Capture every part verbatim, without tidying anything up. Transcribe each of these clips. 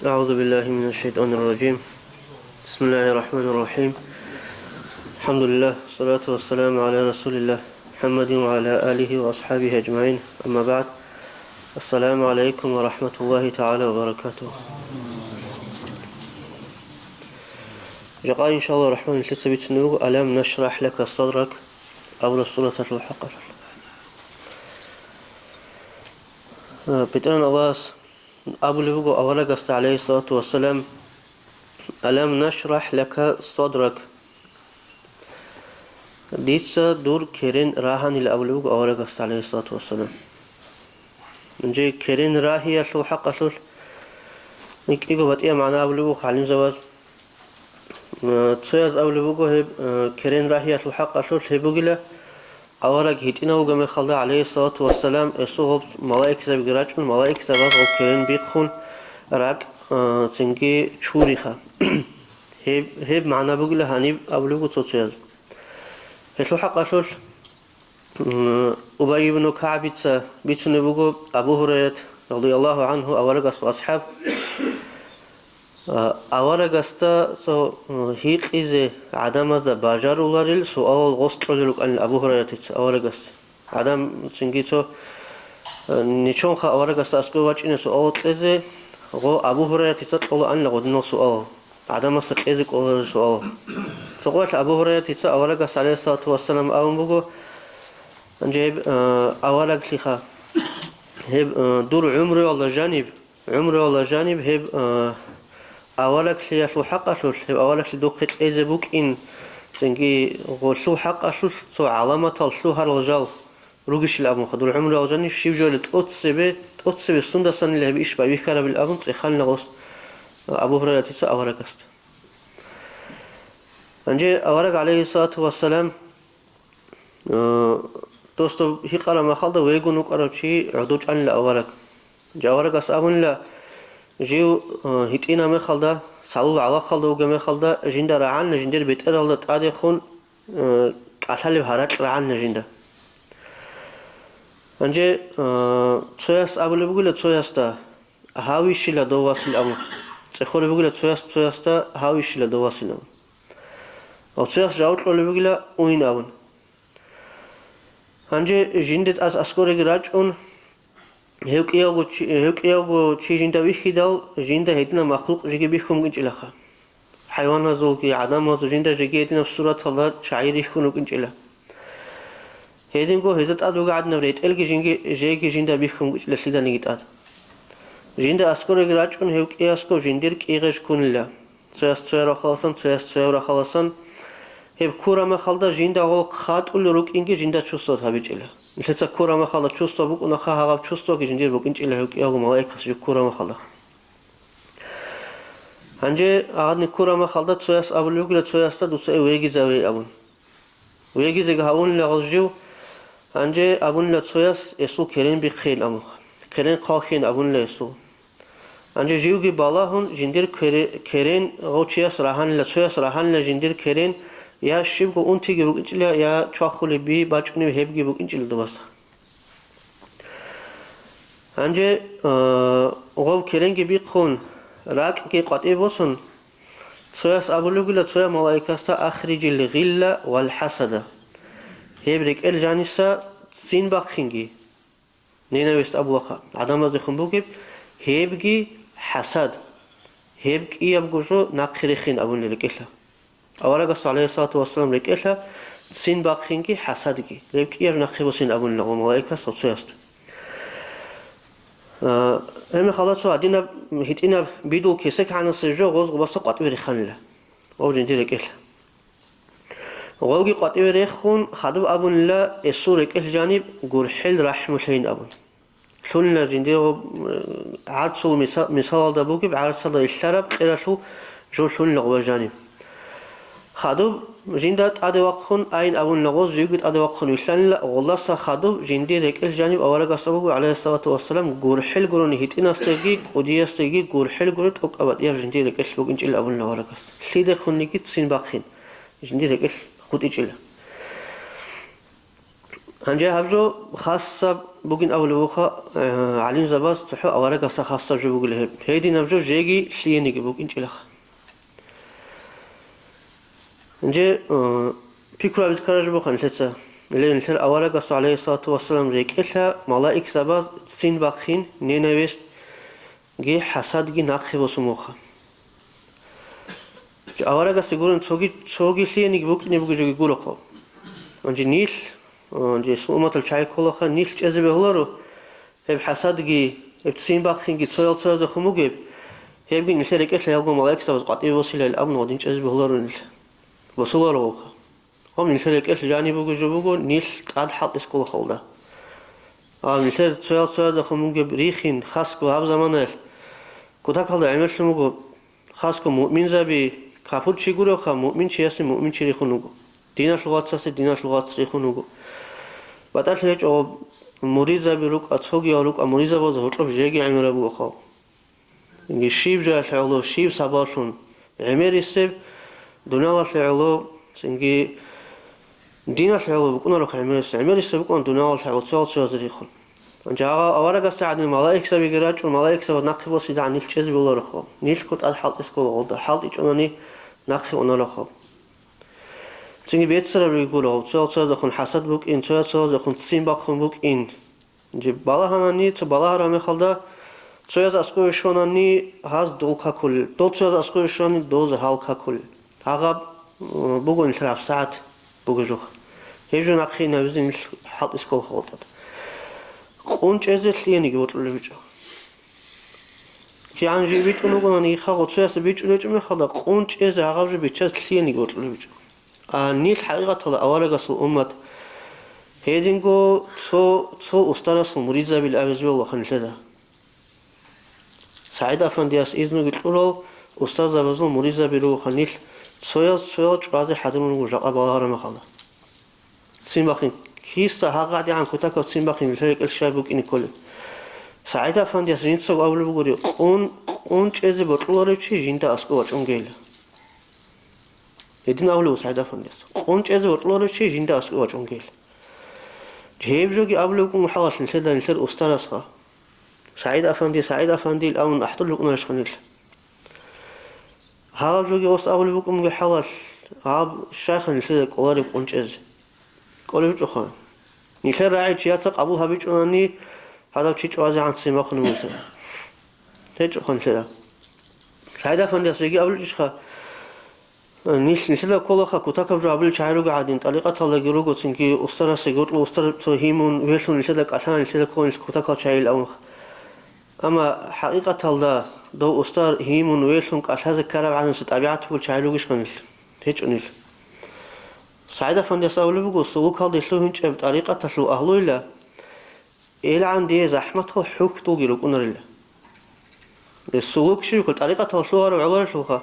أعوذ بالله من الشيطان الرجيم. بسم الله الرحمن الرحيم. الحمد لله، والصلاة والسلام على رسول الله، محمد وعلى آله وأصحابه أجمعين. أما بعد. السلام عليكم ورحمة الله تعالى وبركاته. Жакъа, иншалла рахман, нилъеца бицунеб буго «Алам нашрахӀ лака садрак» абураб сураталъул хӀакъалъулъ. Э, БетӀергьан Аллагьас абулеб буго аварагасда, гӀалайгьиссалату вассалам: «Алам нашрахӀ лака садрак». Дица дур керен рагьанила абулеб буго аварагасда, гӀалайгьиссалату вассалам. Гьанже керен рагьиялъул хӀакъалъулъ кӀиго батӀияб магӀна абулеб буго гӀалимзабаз. Э, цояз абулеб буго гьеб, э, керен рагьиялъул хӀакъалъулъ гьеб бугила, авараг гьитӀинав вугеб мехалда, гӀалайгьиссалату вассалам, гьесул гьоб малаикзабиги рачӀун, малаикзабаз гьоб керен бихъун, ракӀ, э, цинги чуриха. Гьеб, гьеб магӀна бугила гьаниб абулеб буго цо-цояз. Гьелъул хӀакъалъулъ М, Убай ибну КагӀбица бицунеб буго, Абу Гьурайрат, радияллагьу гӀангьу, аварагасул асхӀаб, а, аварагасда цо, м, гьикъизе гӀадамазда бажаруларел суалал гъос кьолел рукӀанил Абу Гьурайратица аварагасда. ГӀадам цинги цо, а, ничонха аварагасда аскӀов вачӀине суалал кьезе, гъо Абу Гьурайратица кьолаанила гъодинал суалал. ГӀадамасда кьезе кӀоларел суал. Цо къоялъ Абу Гьурайратица аварагас, гӀалайгьиссалату вассалам, абун буго, гьанже гьеб, э, авараглъиха, гьеб, э, дур гӀумруялда жаниб, гӀумруялда жаниб гьеб, э, авараглъиялъул хӀакъалъулъ, гьеб авараглъи духъе кьезе букӀин, цинги гъолъул хӀакъалъулъ цо гӀаламатал лъугьарал жал ругищил абунха, дур гӀумруялда жаниб щиб жоялда тӀоцебе, тӀоцебе сундасанила гьеб иш байбихьарабил абун цӀеханила гъос Абу Гьурайратица аварагасда. Гьанже авараг, гӀалайгьиссалату вассалам, э, досда гьикъараб махалда вегун вукӀарав чи гӀодов чӀанила авараг. Гьанже аварагас абунила, жив, э, гьитӀинаб мехалда, салул гӀалахалда вугеб мехалда, жинда рагӀанила жиндир бетӀералда тӀадехун, э, кӀалъалеб гьаракь рагӀанила жинда. Гьанже, э, цояс абулеб бугила цоясда, гьавищила дов васил абун. ЦӀехолеб бугила цояс цоясда, гьавищила дов васил абун. Ва цояс жаваб кьолеб бугила уйин абун. Гьанже жинде тӀад аскӀореги рачӀун, гьев кӀиявго чи, гьев кӀиявго чи жинда вихьидал, жинда гьединаб махлукъ жеги бихьун букӀинчӀилаха. ХӀайваназулги гӀадамазул жинда жеги гьединаб сураталда чагӀи рихьун рукӀинчӀила. Гьединго гьезда тӀад буго гӀадинаб ретӀелги жинги, жеги жинда бихьун букӀинчӀила лъиданиги тӀад. Жинда аскӀореги рачӀун гьев кӀиясго жиндир кӀигъеж ккунила. Цояс цояв рахъаласан, цояс цояв рахъаласан. Гьеб ккураб махалда жинда гъол хатӀулел рукӀинги жинда чувствовать гьабичӀила. Нилъеца ккураб махалда чувство букӀунаха, гьаб чувствоги жиндир букӀинчӀила гьев кӀиявго малаикас жив ккураб махалда. Гьанже гьадин ккураб махалда цояс абулеб бугила цоясда, дуца эв вегизаве абун. Вегизеги гьавунила гъоз жив, гьанже абунила цояс эсул керен бихъейин абун. Керен хъалхьейин абунила эсул. Гьанже живги балагьун жиндир кере-, керен гъов чияс рагьанила, цояс рагьанила жиндир керен, я щибго унтиги букӀинчӀила, я чвахулеб би бачӀунеб гьебги букӀинчӀила дубаса. Гьанже, э, гъов керенги бихъун, ракӀги къватӀибе босун, цояс абулеб бугила цояб малаикасда: «Ахрижил гъилла вал хӀасада». Гьеб рекӀел жаниса ццин бахъинги. Ненависть абулаха, гӀадамаздехун бугеб, гьебги хӀасад, гьеб кӀиябго жо нахъе рехин абунила рекӀелъа. Аварагас, гӀалайгьиссалату вассалам, рекӀелъа ццин бахъинги хӀасадги, гьеб кӀияб нахъе босин абунила гъо малаикас гъо цоясда. А, гьеб мехалда цо гьадинаб гьитӀинаб бидул кесек гӀанасеб жо гъоз гъубаса къватӀибе реханила гъов жиндир рекӀелъа. Гъовги къватӀиве рехун, хадуб абунила эсул рекӀелъ жаниб гурхӀел рахӀмулъейин абун. Лъунила жиндирго, э, гӀарцул миса-, мисалалда бугеб гӀарцалда иллъараб кьералъул жо лъунила гъова жаниб. Хадуб жинда тӀаде вахъун айин абунила гъоз, живги тӀаде вахъун вилълъанила, гъолдаса хадуб жиндир рекӀелъ жаниб аварагасда буго, гӀалайгьиссалату вассалам, гурхӀел гурони гьитӀинасдаги кӀудиясдаги гурхӀел гуро тӀокӀаб батӀияб жиндир рекӀелъ букӀинчӀила абунила аварагас. Лъидехунниги ццин бахъин. Жиндир рекӀелъ хутӀичӀила. Гьанже гьаб жо хасаб бугин абулеб буха, э, гӀалимзабаз цохӀо аварагасда хасаб жо бугила гьеб. Гьединаб жо жеги лъиениги букӀинчӀилаха. Гьанже, э, пикру абиз ккараб жо буха нилъеца. Нилъер, нилъер аварагасул, гӀалайгьиссалату вассалам, рекӀелъа малаикзабаз ццин бахъин ненавистги хӀасадги нахъе босун буха. Аварагасде гурин цоги, цоги лъиениги букӀине бугеб жоги гурохъо. Гьанже нилъ, гьанже цо умматал чагӀи кколаха, нилъ чӀезе бегьуларо, гьеб хӀасадги, гьеб ццин бахъинги цоял-цояздехун бугеб, гьебги нилъер рекӀелъа ялго малаикзабаз къватӀибе босилайил абун гьадин чӀезе бегьуларо нилъ. Босуларо гъовха. Гьаб нилъер рекӀелъ жаниб бугеб жо буго, нилъ тӀад хӀалтӀис ккола халда. Гьаб нилъер цоял-цояздехун бугеб рихин, хасго гьаб заманаялъ кутакалда гӀемерлъун буго, хасго муъминзаби, капурчи гуревха, муъминчиясе муъминчи рихун вуго, диналъул вацасе диналъул вац рихун вуго. БатӀалъи гьечӀо, муридзаби рукӀа, цогиял рукӀа, муридзабазда гьоркьоб жеги гӀемераб буго хал. Цинги щиб жоялъ гӀоло, щиб сабаблъун гӀемерисеб, дуниялалъе гӀоло, цинги диналъе гӀоло букӀунарухъ гӀемерисеб, гӀемерисеб букӀун дуниялалъе гӀоло цоял-цояз рихун. Гьанже гьагъав аварагасда гӀадин малаикзабиги рачӀун, малаикзабаз нахъе босизегӀан нилъ чӀезе бегьуларохъо, нилъго тӀад хӀалтӀис ккола гъолда, хӀалтӀичӀонани нахъе унарохъо. Цинги беццарабиги гуро, цоял-цояздехун хӀасад букӀин, цоял-цояздехун ццин бахъун букӀин. Жиб балагьанани, цо балагьараб мехалда, цояз аскӀове щванани, гьаз дол какулел, дол цояз аскӀове щванани, доз гьал какулел. Гьагъаб, э, буго нилъер гьабсагӀат бугеб жо. Гьеб жо нахъе инабизе нилъ хӀалтӀис ккола халда. Къун чӀезе лъиениги бокьулеб гьечӀо. КигӀан жиб битӀун бугонаниги, хагъо цоясда бичӀчӀулеб гьечӀеб мехалда, къун чӀезе гьагъаб жо биччазе лъиениги бокьулеб гьечӀо. А нилъ хӀакъикъаталда аварагасул уммат. Гьединго цо, цо устарасул муридзабил абизе бегьулаха нилъеда. СагӀид-афандияс изнуги кьурал устарзабазул муридзаби ругоха нилъ, цоял-цоял чӀвазе хӀадурун руго жакъа балагьараб мехалда. Ццин бахъин, киса гьагъадигӀан кутакаб ццин бахъин нилъер рекӀелъ щай букӀине кколеб? СагӀид-афандияс жинцаго абулеб бугориги, къун, къун чӀезе бокьуларев чи жинда аскӀов вачӀунгейилан. Гьедин абулеб буго СагӀид-афандияс, къун чӀезе бокьуларев чи жинда аскӀов вачӀунгейилан. Гьеб жоги абулеб букӀун хӀалалъ нилъеда нилъер устарасха. СагӀид-афанди, СагӀид-афандил абун ахӀдулел рукӀунарищха нилъ? Гьаб жоги гъос абулеб букӀунги хӀалалъ, гьаб щайха нилъеда кӀолареб къун чӀезе? КӀолеб гьечӀоха. Нилъер рагӀи чияца къабул гьабичӀунани, гьадав чи чӀвазегӀан ццин бахъунеб бугилъи. ГьечӀоха нилъера. СагӀид-афандияс жеги абулеб гьечӀищха? Нилъ, нилъеда кколаха, кутакаб жо гьабулел чагӀи руго гӀадин, тӀарикъаталдаги руго, цинги устарасе гьоркьо устар цо гьимун, велъун нилъеда кӀалъана, нилъеда ккола нилъ кутакал чагӀил абунха. Амма хӀакъикъаталда дов устар гьимун, велъун кӀалъазе ккараб гӀадинаса тӀабигӀат бугел чагӀи ругищха нилъ? ГьечӀо нилъ. СагӀид-афандияс абулеб буго, сулукалде лъугьинчӀеб тӀарикъаталъул агьлуйила, ИлгӀан дие захӀматал хӀухьдулги рукӀунарила. Гьесул лукӀ щиб букӀун, тӀарикъатал лъугьарав гӀоларелъулха.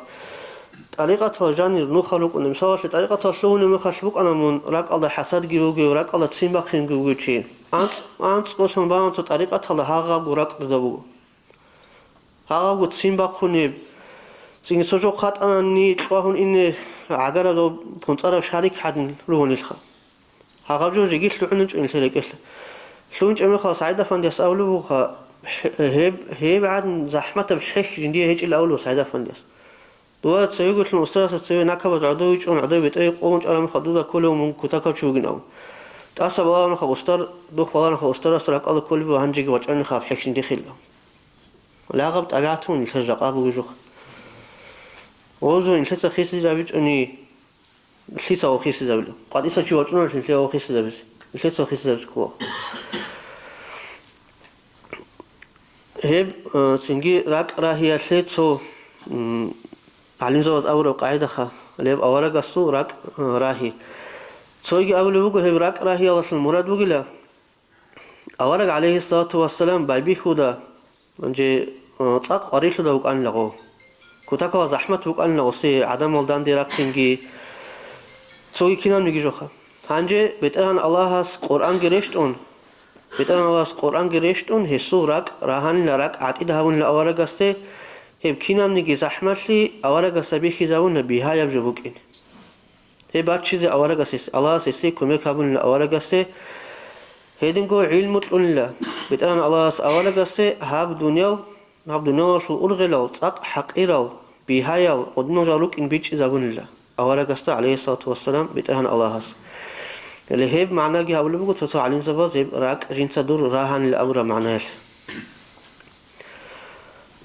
ТӀарикъатал жанир нухал рукӀуна. Мисалалъе, тӀарикъатал лъугьунеб мехалъ букӀана мун ракӀалда хӀасадги бугев, ракӀалда ццин бахъинги бугев чи. АнцӀ-, анцӀгосан балан цо тӀарикъаталда гьагъабго ракӀ дуда буго. Гьагъабго ццин бахъунеб. Цинги цо жо хъатӀанани кьвагьун ине гӀагараб пунцӀараб шарик гӀадин ругьунелха. Гьагъаб жо жеги лъугӀунчӀо нилъер рекӀелъа. ЛъугӀинчӀеб мехалъ СагӀид-афандияс абулеб бугоха, гьеб, гьеб гӀадин захӀматаб хӀехь жиндие гьечӀила абулеб СагӀид-афандияс. Дова цевегоялъун устарасда цеве накабаз гӀодов вичӀун, гӀодов бетӀерги къолун чӀараб мехалъ дуда кколев мун кутакав чи вугин абун. ТӀаса балагьанха устар, духъ балагьанха устарасда ракӀалда кколеб ва гьанжеги вачӀаниха гьаб хӀехь жиндихъила. Лагъаб тӀабигӀат гьун нилъер жакъа бугеб жо. Гъозу нилъеца хисизе рабичӀони, Лъица ва хисизабилев? КъватӀиса чи вачӀунаро лъилъе ва хисизабизе. Лъица ва хисизабизе ккола. Гьеб, э, цинги ракӀ рагьиялъе цо, м, гӀалимзабаз абураб къагӀидаха, гьеб аварагасул ракӀ, э, рагьи. Цойги абулеб буго, гьеб ракӀ рагьиялалъул мурад бугила, Авараг, гӀалайгьиссалату вассалам, байбихьуда, гьанже, э, цӀакъ къварилъуда вукӀанила гъов. Кутакала захӀмат букӀанила гъосе гӀадамал данде рахъинги, цоги кинабниги жоха. Гьанже БетӀергьан Аллагьас Къуръанги рещтӀун, БетӀергьан Аллагьас Къуръанги рещтӀун, гьесул ракӀ рагьанила, ракӀ гӀатӀида гьабунила аварагасде, гьеб кинабниги захӀмалъи аварагасда бихьизабуна бигьаяб жо букӀин. Гьеб баччизе аварагас гьес-, Аллагьас гьесие кумек гьабунила аварагасе, Гьединго гӀилму кьунила БетӀергьан Аллагьас аварагасде гьаб дуниял, гьаб дуниялалъул ургъелал цӀакъ хӀакъирал, бигьаял, гьединал жал рукӀин бичӀчӀизабунила аварагасда, гӀалайгьиссалату вассалам, БетӀергьан Аллагьас. Гьеле гьеб магӀнаги гьабулеб буго цо-цо гӀалимзабаз, гьеб ракӀ жинца дур рагьанила абураб магӀнаялъ.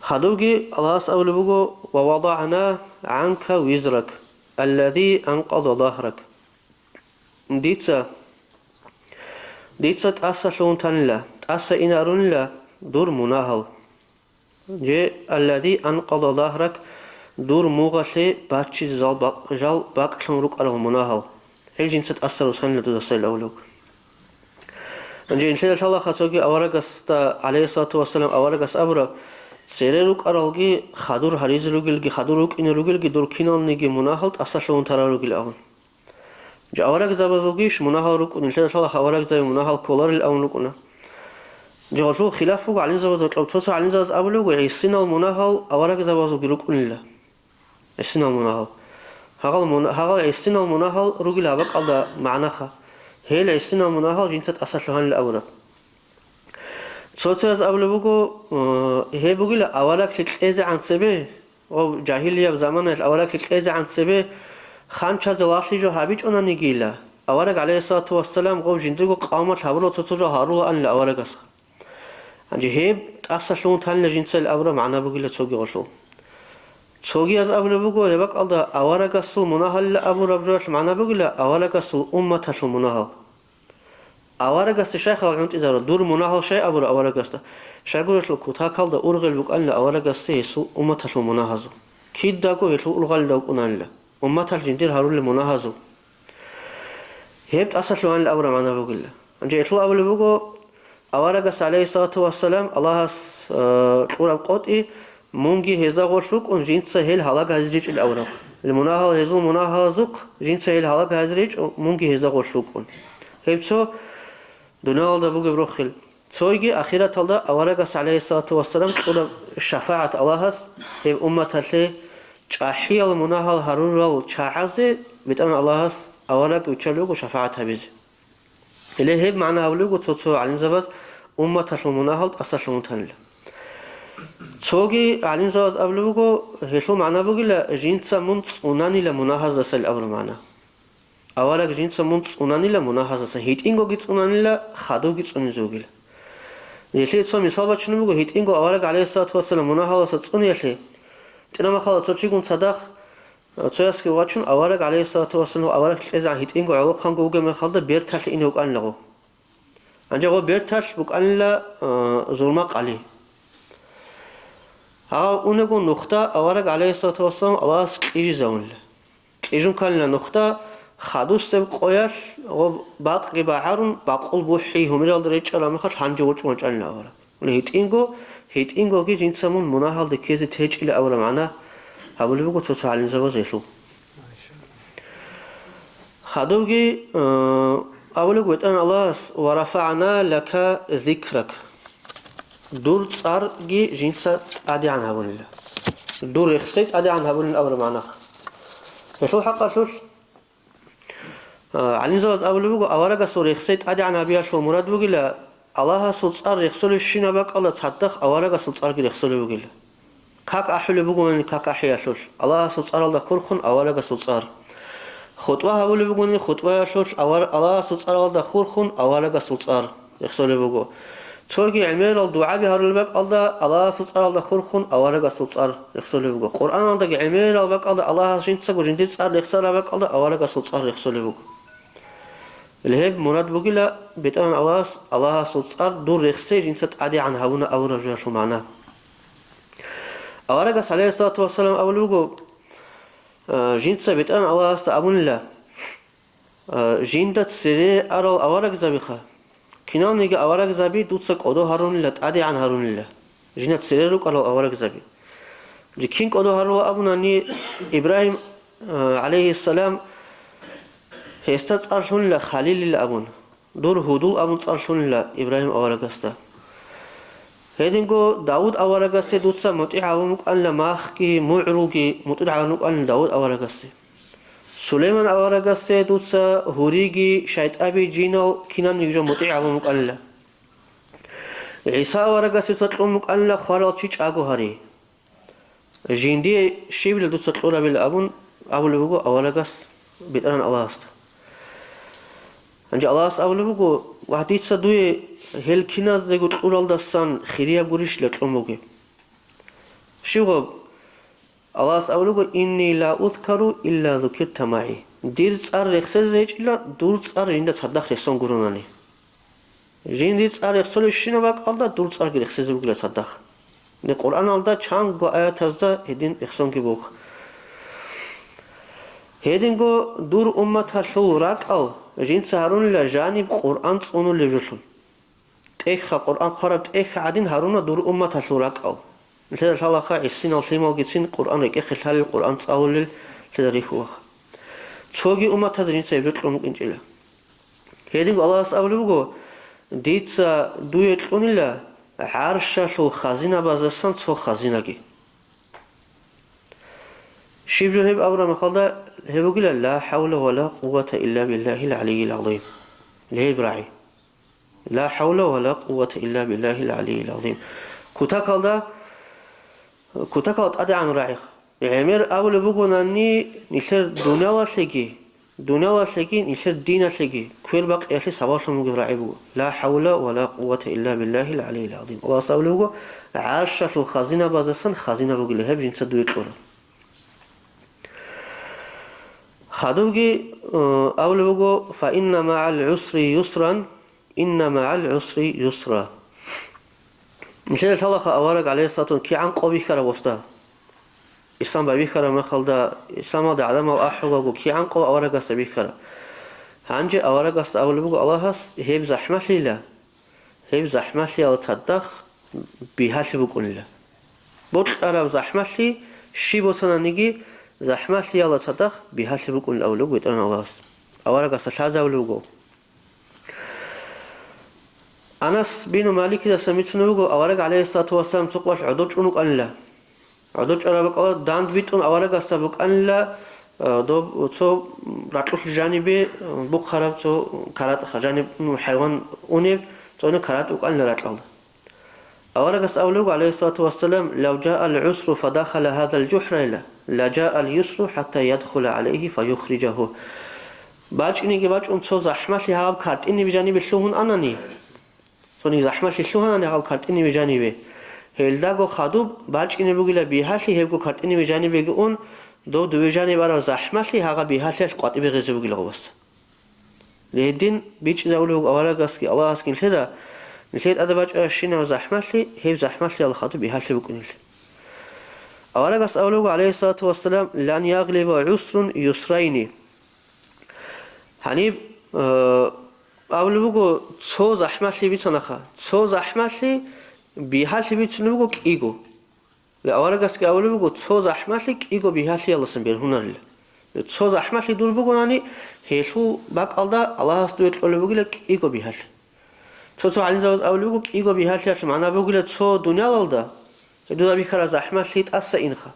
Хадубги Аллагьас абулеб буго: «Ва вадагӀна гӀанка визрак, аллази анкъаза загьрак». Дица, дица тӀасалъугьун танила, тӀаса инарунила дур мунагьал. Же, аллази анкъаза загьрак, дур мугъалъе баччизе жал бакъ-, жал бакӀлъун рукӀарал мунагьал. Гьел жинца тӀаса русанила дудасайилан абулеб. Гьанже нилъеда лъалаха цоги аварагасда, гӀалайгьиссалату вассалам, аварагас абураб: «Цере рукӀаралги, хадур гьаризе ругелги, хадур рукӀине ругелги, дур киналниги мунагьал тӀасалъугьун тарал ругел», – абун. Гьанже аварагзабазулгищ мунагьал рукӀун? Нилъеда лъалаха аварагзаби мунагьал кколарел абун рукӀуна. Гьанже гьелъул хилаф буго гӀалимзабазда кьоб. Цо-цо гӀалимзабаз абулеб буго, гӀисинал мунагьал аварагзабазулги рукӀунила. ГӀисинал мунагьал. Гьагъал муна-, гьагъал гӀисинал мунагьал ругел гьаб бакӀалда магӀнаха. Гьел гӀисинал мунагьал жинца тӀасалъугьанила абураб. Цо-цояз абулеб буго, э, гьеб бугила авараглъи кьезегӀан цебе, гъов жагьилияб заманаялъ авараглъи кьезегӀан цебе ханчазе лагълъи жо гьабичӀонанигила, авараг, гӀалайгьиссалату вассалам, гъов жиндирго къавмалъ гьабурал цо-цо жо гьарулаанила аварагасха. Гьанже гьеб тӀасалъугьун танила жинцайилан абураб магӀна бугила цоги гъолъул. Цогияз абулеб буго, гьеб бакӀалда аварагасул мунагьалила абураб жоялъ магӀна бугила аварагасул умматалъул мунагьал. Аварагасде щай хал гӀунтӀизарурал? Дур мунагьал щай абураб аварагасда? Щайгурелъул кутакалда ургъел букӀанила аварагасде гьесул умматалъул мунагьазул. Кидаго гьелъул ургъалилда вукӀунанила, умматалъ жиндир гьарулел мунагьазул. Гьеб тӀасалъугьанила абураб магӀна бугила. Гьанже гьелъул абулеб буго, аварагас, гӀалайгьиссалату вассалам, Аллагьас, э, кьураб къотӀи, мунги гьезда гъорлъ вукӀун, жинца гьел гьалагьаризе ричӀел аварагас. Мунагьал гьезул мунагьазухъ, жинца гьел гьалагьаризе ричӀо, мунги гьезда гъорлъ вукӀун. Гьеб цо дуниялалда бугеб рохел. Цойги ахираталда аварагас, гӀалайгьиссалату вассалам, кьураб шафагӀат Аллагьас гьеб умматалъе, чӀахӀиял мунагьал гьарурал чагӀазе БетӀергьан Аллагьас авараг виччалев вуго шафагӀат гьабизе. Гьеле гьеб магӀна гьабулеб буго цо-цо гӀалимзабаз, умматалъул мунагьал тӀасалъугьун танила. Цоги гӀалимзабаз абулеб буго, гьелъул магӀна бугила, жинца мун цӀунанила мунагьаздасайилан абураб магӀна. Авараг жинца мун цӀунанила мунагьаздасан, гьитӀингоги цӀунанила, хадубги цӀунизе вугила. Гьелъие цо мисал бачунеб буго, гьитӀинго авараг, гӀалайгьиссалату вассалам, мунагьалдаса цӀуниялъе, тӀинаб мехалда цо чигун цадахъ, цоясги вачун, авараг, гӀалайгьиссалату вассалам, авараг кьезегӀан гьитӀинго гӀолохъанго вугеб мехалда, берталъе ине вукӀанила гъов. Гьанже гъо берталъ букӀанила, а, зурма къали. Гьав унего нухда авараг, гӀалайгьиссалату вассалам, Аллагьас кьижизавунила. Кьижун кканила нухда, хадусеб къоялъ гъо бакъги багӀарун, бакъул бухӀи гьумералда речӀчӀараб мехалъ гьанже ворчӀун вачӀанила авараг. ГьитӀинго, гьитӀингоги жинца мун мунагьалде ккезе течӀила абураб магӀна гьабулеб буго цо-цо гӀалимзабаз гьелъул. Хадубги, э, абулеб БетӀергьан Аллагьас: «Ва рафагӀна лака зикрак». Дур цӀарги жинца тӀадегӀан гьабунила. Дур рехсей тӀадегӀан гьабунила абураб магӀна. Гьелъул хӀакъалъулъ, э, гӀалимзабаз абулеб буго, аварагасул рехсей тӀадегӀан гьабиялъул мурад бугила, Аллагьасул цӀар рехсолебщинаб бакӀалда цадахъ аварагасул цӀарги рехсолеб бугила. Как ахӀулеб бугони как ахӀиялъулъ, Аллагьасул цӀаралда хурхун аварагасул цӀар. ХутӀба гьабулеб бугони хутӀбаялъулъ авар-, Аллагьасул цӀаралда хурхун аварагасул цӀар рехсолеб буго. Цоги гӀемерал дугӀаби гьарулеб бакӀалда Аллагьасул цӀаралда хурхун аварагасул цӀар рехсолеб буго. Къуръаналдаги гӀемерал бакӀалда Аллагьас жинцаго жиндир цӀар рехсараб бакӀалда аварагасул цӀар рехсолеб буго. Гьеб мурад бугила, БетӀергьан Аллагьас, Аллагьасул цӀар дур рехсей жинца тӀадегӀан гьабуна абураб жоялъул магӀна. Аварагас, гӀалайгьиссалату вассалам, абулеб буго, э, жинца БетӀергьан Аллагьасда абунила, э, жинда цере арал аварагзабиха, киналниги аварагзаби дуца кӀодо гьарунила, тӀадегӀан гьарунила, жинда цере рукӀарал аварагзаби. Кин кӀодо гьарула абунани, Ибрагьим, э, гӀалайгьиссалам, гьесда цӀар лъунила Халилил абун. Дур гьудул абун цӀар лъунила Ибрагьим аварагасда. Гьединго Давуд аварагасде дуца мутӀигӀ гьабун букӀанила, махги мугӀруги мутӀигӀ гьабун букӀанила Давуд аварагасде. Сулейман аварагасде дуца гьуриги, шайтӀаби, жинал кинан жо мутӀигӀ гьабун букӀанила. ГӀиса аварагасе дуца кьун букӀанила хварал чи чӀаго гьари. Жиндие щибила дуца кьурабила абун абулеб буго аварагас БетӀергьан Аллагьасда. Гьанже Аллагьас абулеб буго: «Ва дица дуе гьел киназего кьуралдасан хирияб гурищила кьун бугеб?» Щиб гъоб? Аллагьас абулеб буго: «Инни ла узкару илла зукирта магӀи». Дир цӀар рехсезе гьечӀила, дур цӀар жинда цадахъ рехсон гуронани. Жиндир цӀар рехсолебщинаб бакӀалда дур цӀарги рехсезе бугила цадахъ. Гьеб Къуръаналда чанго аятазда гьедин рехсонги буго. Гьединго дур умматалъул ракӀал жинца гьарунила жаниб Къуръан цӀунулеб жолъун. ТӀехьа, Къуръан хъвараб тӀехьа гӀадин гьаруна дур умматалъул ракӀал. Нилъеда лъалаха гӀисинал лъималгицин Къуръан рекӀехъе лъалел, Къуръан цӀалулел нилъеда рихьулаха. Цоги умматазе жинца гьеб жо кьун букӀинчӀила. Гьединго Аллагьас абулеб буго: «Дица дуе кьунила гӀаршалъул хазинабаздасан цо хазинаги». Щиб жо гьеб абураб мехалда гьеб бугила: «Ла хӀавла ва ла къуввата илла биллагьил гӀалийил гӀазим». Гьеб рагӀи. Ла хӀавла ва ла къуввата илла биллагьил гӀалийил гӀазим. Кутакалда, кутакал тӀадегӀан рагӀи. ГӀемер абулеб бугонани, нилъер дуниялалъеги, дуниялалъеги, нилъер диналъеги квербакъиялъе сабаблъун бугеб рагӀи буго. Ла хӀавла ва ла къуввата илла биллагьил гӀалийил гӀазим. Аллагьас абулеб буго: «ГӀаршалъул хазинабаздасан хазина бугила гьеб жинца дуе кьураб». Хадубги, э, абулеб буго: «Фа инна магӀал гӀусри юсран, инна магӀал гӀусри юсра». Нилъеда лъалаха авараг, гӀалейхиссалату, кигӀан къо бихьараб гъосда. Ислам байбихьараб мехалда, исламалда гӀадамал ахӀулаго, кигӀан къо аварагасда бихьараб. Гьанже аварагасда абулеб буго Аллагьас: «Гьеб захӀмалъила, гьеб захӀмалъиялда цадахъ бигьалъи букӀунила». Бокьараб захӀмалъи щиб босананиги, захӀмалъиялда цадахъ бигьалъи букӀунила абулеб буго БетӀергьан Аллагьас. Аварагасда лъазе абулеб буго. Анас бину Маликидасан бицунеб буго, авараг, гӀалейхиссалату вассалам, цо къоялъ гӀодов чӀун вукӀанила. ГӀодов чӀараб бакӀалда дандбитӀун аварагасда букӀанила, а, доб цо ракьулъ жанибе, а, бухъараб цо каратӀха, жаниб, ну, хӀайван унеб, цо каратӀ букӀанила ракьалда. Аварагас абулеб буго, гӀалейхиссалату вассалам: «Лав жаал гӀусру фадахала гьазал жухӀра, ла жаал юсру хӀатта ядхула гӀалайгьи фаюхрижагьу». БачӀинеги бачӀун цо захӀмалъи гьаб картӀиниб жанибе лъугьун анани, цониги захӀмалъи лъугьанани гьаб картӀинибе жанибе, гьелдаго хадуб бачӀине бугила бигьалъи гьебго картӀинибе жанибеги ун, дов дуве жаниб арав захӀмалъи гьагъа бигьалъиялъ къватӀибе гъезе бугила гъобас. Гьедин бичӀчӀизабулеб буго аварагасги Аллагьасги нилъеда, нилъее тӀаде бачӀарабщинаб захӀмалъи, гьеб захӀмалъиялда хадуб бигьалъи букӀунелъи. Аварагас абулеб буго, гӀалейхиссалату вассалам: «Лан яглиба гӀусрун юсрайни». Гьаниб, э, абулеб буго, цо захӀмалъи бицанаха, цо захӀмалъи бигьалъи бицунеб буго кӀиго. Аварагасги абулеб буго, цо захӀмалъи кӀиго бигьалъиялдасан бергьунарила. Цо захӀмалъи дур бугонани, гьелъул бакӀалда Аллагьас дуе кьолеб бугила кӀиго бигьалъи. Цо-цо гӀалимзабаз абулеб буго, кӀиго бигьалъиялъул магӀна бугила цо дуниялалда, гьедуда бихьараб захӀмалъи тӀаса инха.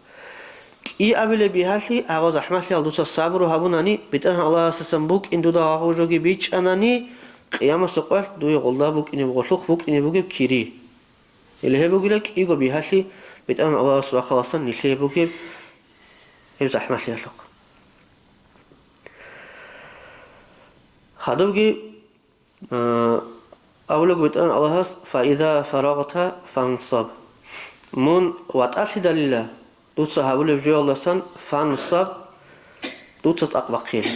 КӀиабилеб бигьалъи, гьагъаб захӀмалъиялда дуца сабру гьабунани, БетӀергьан Аллагьасдасан букӀин дуда гьагъаб жоги бичӀчӀанани, Къиямасеб къоялъ дуе гъолда букӀине, гъолъухъ букӀине бугеб кири. Гьеле гьеб бугила кӀиго бигьалъи БетӀергьан Аллагьасул рахъаласан нилъее бугеб гьеб захӀмалъиялъухъ. Хадубги, а, абулеб БетӀергьан Аллагьас: «Фаиза фарагъта фансаб». Мун ватӀалъидалила, дуца гьабулеб жоялдасан фансаб, дуца цӀакъ бахъила.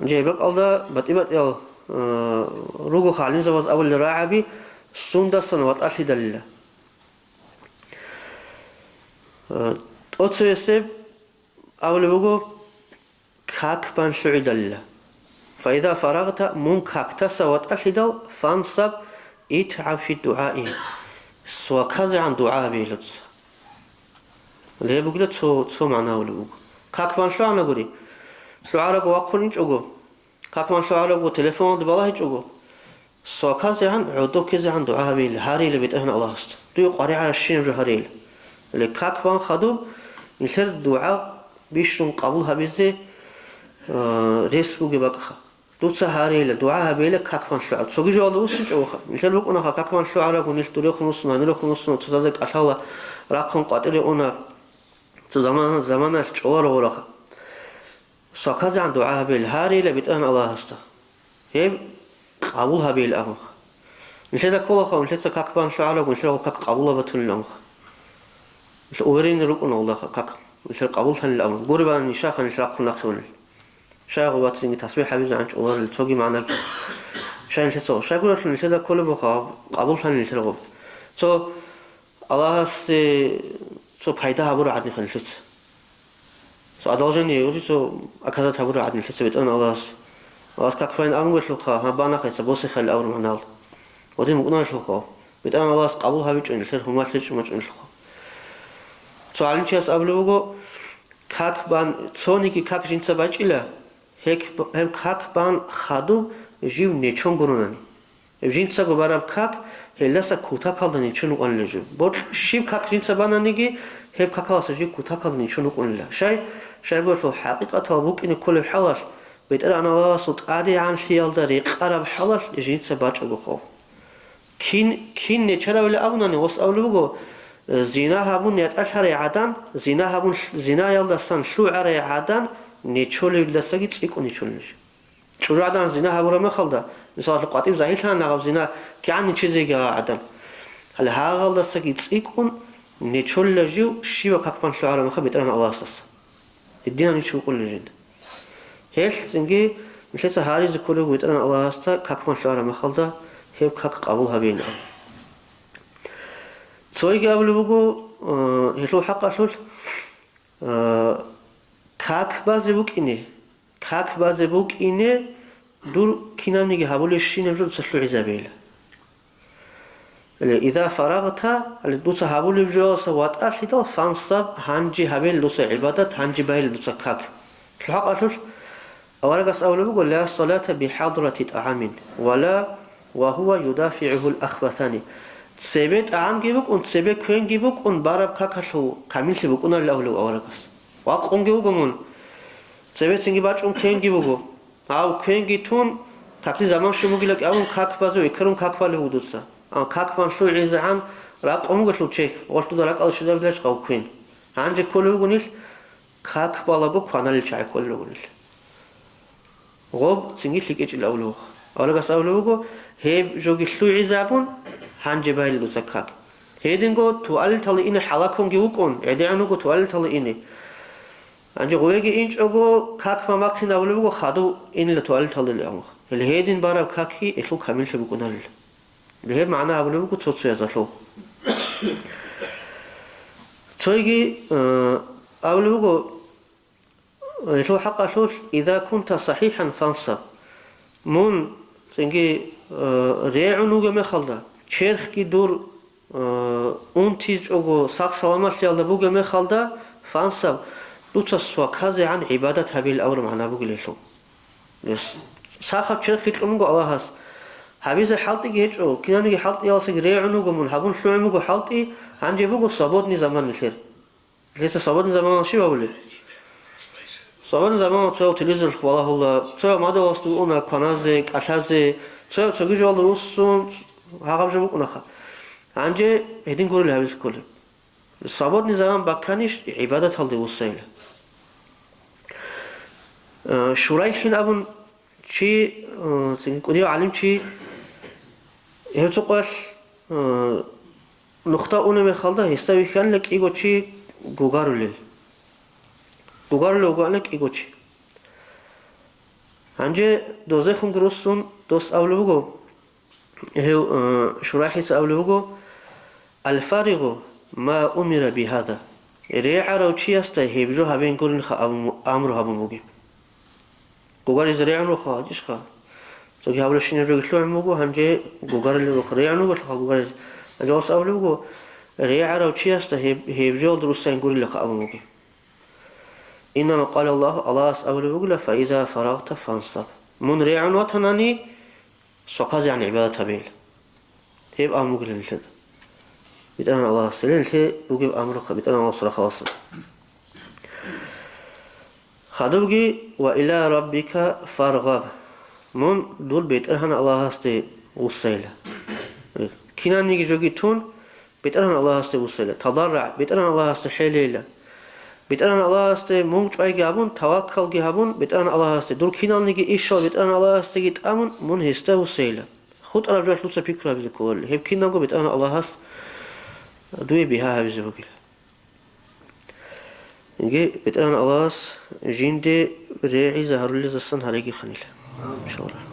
Жай бакӀалда батӀи-батӀиял, э, руго гӀалимзабаз абулел рагӀаби, сундасан ватӀалъидалила. Э, тӀоцевесеб абулеб буго, как бан лъугӀидалила. Фаиза фарагъта, мун кактаса ватӀалъидал, фансаб, итгӀаб фи дугӀаи, сваказегӀан дугӀа гьабе гьелъуца. Гьеб бугила цо, цо магӀна гьабулеб буго. Как бан лъугӀана гури. ЛъугӀарабго вахъун инчӀого, как бан лъугӀарабго телефоналда балагьичӀого, сваказегӀан, гӀодокизегӀан дугӀа гьабейила, гьарейила БетӀергьан Аллагьасда. Дуе къваригӀарабщинаб жо гьарейила. Гьеле как бан хадуб, нилъер дугӀа бищун къабул гьабизе, э, рес бугеб бакӀха. Дуца гьарейила, дугӀа гьабейила как бан лъугӀараб. Цоги жоялда вуссинчӀогоха. Нилъер букӀунаха как бан лъугӀарабго, нилъ дурехун вуссун, гьанирехун вуссун, цо зазе кӀалъала, рахъун къватӀире уна, цо замана-, заманалъ чӀоларо гъураха. СваказегӀан дугӀа гьабейила, гьарейила БетӀергьан Аллагьасда. Гьеб къабул гьабейила абунха. Нилъеда кколаха, нилъеца как бан лъугӀарабго, нилъер как къабул гьабатулин абунха. Нилъ уверенный рукӀуна гъолдаха как, нилъер къабул лъанил абун. Гуребани нишаха нилъ рахъун нахъе унел. Щай гъоб бацинги тасбихӀ гьабизегӀан чӀоларел, цоги магӀнаги. Щай нилъеца, щай гурелъул нилъеда кколеб буха, къабул лъанил нилъер гъоб. Цо Аллагьасе цо пайда гьабура гӀадинха нилъеца. Цо одолжение, ури цо оказать гьабура гӀадин нилъеца БетӀергьан Аллагьас. Аллагьас как бан абунгелъулха, гьаб банахъеца босихъали абур магӀнал. Гъодин букӀуналъулха. БетӀергьан Аллагьас къабул гьабичӀо нилъер гьумалъ гьечӀо мачӀунелъулха. Цо гӀалимчияс абулеб буго, как бан, цониги как жинца бачӀила, гьек-, гьеб как бан хадуб жив нечон гуронани. Гьеб жинцаго бараб как, гьелдаса кутакалда нечон вукӀанила жив. Бокь щиб как жинца бананиги, гьеб какаласа жив кутакалда нечон вукӀунила. Щай? Щайгурелъул хӀакъикъатал букӀине кколеб хӀалалъ, БетӀергьан Аллагьасул тӀадегӀанлъиялда рекъараб хӀалалъ жинца бачӀого хов. Кин, кин нечаравила абунани, гъос абулеб буго, зина гьабун ятӀалъарай гӀадан, зина гьабун лъ-, зинаялдасан лъугӀарай гӀадан нечолевилдасаги цӀикӀкӀун нечолила жив. ЧӀужугӀадан зина гьабураб мехалда, мисалалъе, къватӀиб загьирлъана гьаб зина кигӀан нечезеги гьагъа гӀадан. Гьале гьагъалдасаги цӀикӀкӀун нечолила жив щибаб как бан лъугӀараб мехалъ БетӀергьан Аллагьасдаса. Гьединан нич вукӀунила жинда. Гьелъ цинги нилъеца гьаризе кколеб БетӀергьан Аллагьасда как бан лъугӀараб мехалда гьеб как къабул гьабейин абун. Цойги абулеб буго, э, гьелъул хӀакъалъулъ, э, как базе букӀине, как базе букӀине дур кинабниги гьабулебщинаб жо дуца лъугӀизабейила. Гьале, иза фарагъта, гьале, дуца гьабулеб жоялдаса ватӀалъидал, фансаб, гьанже гьабейила дуца гӀибадат, гьанже байила дуца как. ХӀакъалъулъ аварагас абулеб буго, ла салата бихӀадрати тӀагӀамин, ва ла ва гьува юдафигӀугьул ахбасани. Цебе тӀагӀамги букӀун, цебе квенги букӀун, бараб какалъул камиллъи букӀунарила абулеб аварагас. Вакъунги вуго мун, цебецинги бачӀун квенги буго. Гьав квенги тун, каклъи заман щун бугила кӀавун, как базу экерун как балев вуго дуца. Амма как бан лъугӀизегӀан ракъун вугелъул чехь, гъолъ дуда ракӀалда щвезабилач гъав квен. Гьанже кколев вуго нилъ, как балаго кваналел чагӀи кколел руго нилъ. Гъоб цинги лъикӀичӀел авлугъ. Авлугъас авлугъ вуго, гьеб жоги лъугӀизабун, гьанже байил дуца как. Гьединго туалеталда ине хӀалакунги вукӀун, гӀедегӀун вуго туалеталда ине. Гьанже гъувеги инчӀого, как мамахъин абулеб буго, хадув инила туалеталда лиамух. Гьеле гьедин бараб какги гьелъул камиллъи букӀунарила. Гьеб магӀна абулеб буго цо-цоязалъул. Цойги, э, абулеб буго, гьелъул хӀакъалъулъ, «Иза кунта сахӀихӀан фансаб». Мун, цинги, э, регӀун вугеб мехалда, черхги дур, э, унтичӀого сах-саламатлъиялда бугеб мехалда, фансаб, дуца сваказегӀан гӀибадат гьабил авр магӀна бугел гьелъул. Гьес сахаб черхги кьун вуго Аллагьас. Гьабизе хӀалтӀиги гьечӀо, кинабниги хӀалтӀиялдасаги регӀун вуго мун, гьабун лъугӀун буго хӀалтӀи, гьанже буго свободный заман нилъер. Гьесда свободный заманалъ щиб гьабулеб? Свободный заманалъ цояв телевизоралъухъ балагьула, цояв мадугьаласда уна кваназе, кӀалъазе, цояв цоги жоялда вуссун, гьагъаб жо букӀунаха. Гьанже гьедин гурел гьабизе кколеб. Свободный заман бакканищ гӀибадаталде вуссайила. Э, ШурайхӀин абун чи, э, цинги кӀудияв гӀалимчи, гьев цо къоялъ, э, нухда унеб мехалда, гьесда вихьанила кӀиго чи гугарулел. Гугарулев вугоана кӀиго чи. Гьанже дозехунги руссун дос абулеб буго, гьев, э, ШурайхӀица абулеб буго, «Аль-фаригъу ма умира бигьаза». РегӀарав чиясда гьеб жо гьабенгуринха абун, амру гьабун бугеб. Гугаризе регӀун рухъа гьачӀищха? Цоги гьабулебщинаб жоги лъугӀун буго, гьанже гугарилел рухъа регӀун руго лъугьа гугаризе. Гьанже гъос абулеб буго, регӀарав чиясда гьеб, гьеб жоялда руссайин гурилаха абун бугеб. Иннама къала Аллагь, Аллагьас абулеб бугила, «Фаиза фарагъта фансаб». Мун регӀун ватанани, сваказегӀан гӀибадат гьабейила. Гьеб абун бугила нилъеда. БетӀергьан Аллагьас, гьеле нилъее бугеб амрухъа, БетӀергьан Аллагьас рахъаласан. Хадубги: «Ва иля раббика фаргъаб». Мун дур БетӀергьан Аллагьасде вуссайила. Кинабниги жоги тун, БетӀергьан Аллагьасде вуссайила. ТадаррагӀ, БетӀергьан Аллагьасде хӀелейила. БетӀергьан Аллагьасде мун чӀвайги гьабун, таваккалги гьабун, БетӀергьан Аллагьасде, дур киналниги ишал БетӀергьан Аллагьасдеги тӀамун, мун гьесда вуссайила. ХутӀараб жоялъ дуца пикру гьабизе кколарила, гьеб кинабго БетӀергьан Аллагьас дуе бигьа гьабизе бугила. Инги, БетӀергьан Аллагьас жинде регӀизе гьарулезасан гьареги ханила. Иншаллагь.